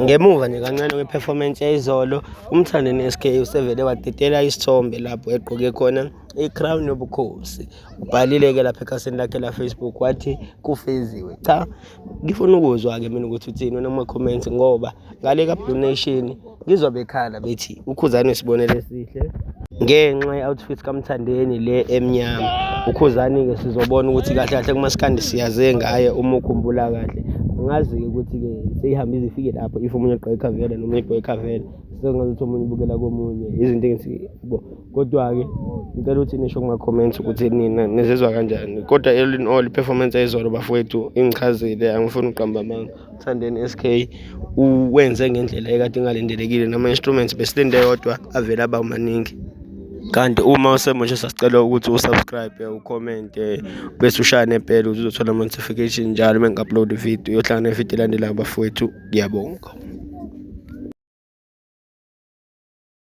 Ngemuva nje kancane kwe-performance yayizolo, uMthandeni SK usevele wadedela isithombe lapho egqoke khona i-crown yobukhosi. Ubhalile-ke lapha ekhasini lakhe la-Facebook wathi kufeziwe. Cha, ngifuna ukuzwa-ke mina ukuthi uthini wena kuma-comments ngoba ngale ka-Blue Nation ngizwa bekhala bethi uKhuzani isibonelo esihle ngenxa ye-outfit kaMthandeni le emnyama. UKhuzani-ke sizobona ukuthi kahle kahle kumaskandi siyaze ngaye uma ukhumbula kahle. Angazi-ke ukuthi-ke seyihambe ize ifike lapho if omunye egqoke ikhavela nomunye egqoke ikhavela sengazuthi omunye ubukela komunye izinto engithi bo kodwa-ke ngicela ukuthi nisho kuma-comments ukuthi nina nizizwa kanjani kodwa all in all i-performance yayizolo bafowethu ingichazile angifuni ukuqamba amanga. Mthandeni SK uwenze ngendlela ekade ingalindelekile nama-instruments besilinde yodwa avele aba maningi. Kanti uma usemusha sasicela ukuthi u-subscribe, ukhomente bese ushaya nebhele ukuze uzothola ama-notification njalo uma ngi-upload ividiyo. Uyohlangana nevidiyo elandelayo bafowethu, ngiyabonga.